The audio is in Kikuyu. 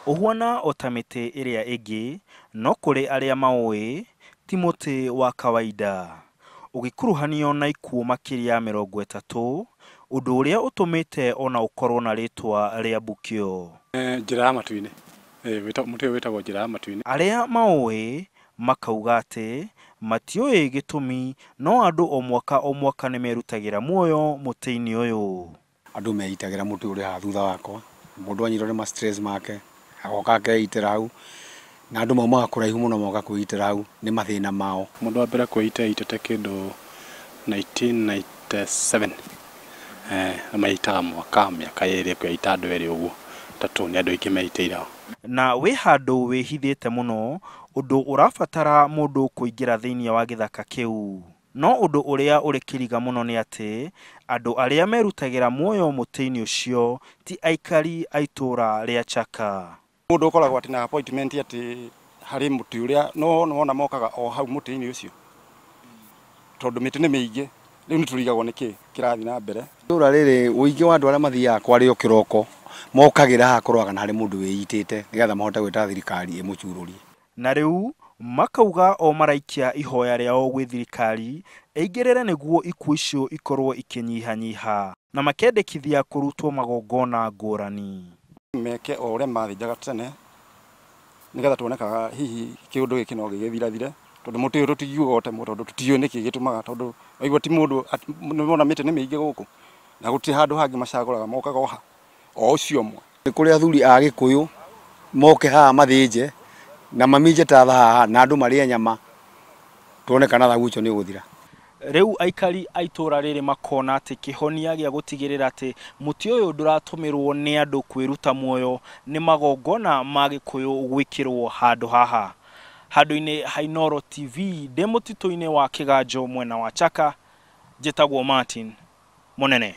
Ũhuana o ta mĩtĩ ĩrĩa ĩngĩ, no kũrĩ arĩa maũĩ, ti mũtĩ wa kawaida. Ũgĩkuruhanio na ikuũ makĩria ya 30, ũndũ ũrĩa ũtũmĩte ona ũkorwo na rĩtwa rĩa Mbukĩo. Njĩra ya matu-inĩ. Mũtĩ ũyũ wĩtagwo njĩra ya matu-inĩ. Arĩa maũĩ makauga atĩ matiũĩ gĩtũmi no andũ o mwaka o mwaka nĩ merutagĩra muoyo mũtĩ-inĩ ũyũ. Andũ meitagĩra mũtĩ ũrĩ haha thutha wakwa, mũndũ anyitwo nĩ ma stress make agoka akeitĩra hau, na andũ maumaga kũraihu mũno moka kwĩitĩra hau nĩ mathĩna mao. Mũndũ wa mbere kwĩita eitĩte kĩndũ 1997. Na meitaga mwaka, mĩaka ĩrĩ kwĩita andũ erĩ ũguo, tatũ nĩ andũ aingĩ meitĩire hau. Na wĩ handũ wĩhithĩte mũno, ũndũ ũrabatara mũndũ kũingĩra thĩinĩ wa gĩthaka kĩu. No ũndũ ũrĩa ũrĩ kĩriga mũno nĩ atĩ andũ arĩa merutagĩra muoyo mũtĩ-inĩ ũcio ti aikari a itũũra rĩa Chaka. Mũndũ ũkoragwo atĩ na appointment atĩ harĩ mũtĩ ũrĩa no wona mokaga o hau mũtĩ-inĩ ũcio, tondũ mĩtĩ nĩ mĩingĩ, rĩu nĩ tũrigagwo nĩkĩ kĩrathiĩ na mbere. Itũũra rĩrĩ ũingĩ wa andũ arĩa mathiaga kwarĩo kĩroko mokagĩra haha kũrora kana harĩ mũndũ wĩitĩte nĩgetha mahote gwĩta thirikari ĩmũcurũrie. Na rĩu makauga o maraikia ihoya rĩao gwĩ thirikari ĩingĩrĩre nĩguo ikuũ icio ikorwo ikĩnyihanyiha, na makendekithia kũrutwo magongona ngũrani. Meke o ũrĩa mathĩnjaga tene nĩgetha tuone kana hihi kĩũndũ gĩkĩ no gĩgĩthirathire, tondũ mũtĩ ũyũ tũtingiuga ũtemwo tondũ tũtiũĩ nĩkĩ gĩtũmaga, tondũ waigua ti mũndũ, nĩwona mĩtĩ nĩ mĩingĩ gũkũ na gũtirĩ handũ hangĩ macagũraga, mokaga o ha o ũcio ũmwe. Nĩ kũrĩ athuri a Gĩkũyũ moke haha mathĩnje na maminje ta haha na andũ marĩe nyama tuone kana thagu ũcio nĩ ũgũthira. Rĩu aikari a itũũra rĩrĩ makona atĩ kĩhonia gĩa gũtigĩrĩra atĩ mũtĩ ũyũ ndũratũmĩrwo nĩ andũ kwĩruta muoyo nĩ magongona ma Gĩkũyũ gwĩkĩrwo handũ haha. Handũ-inĩ ha Inooro TV ndĩ mũtitũ-inĩ wa Kĩganjo mwena wa Chaka, njĩtagwo Martin Mũnene.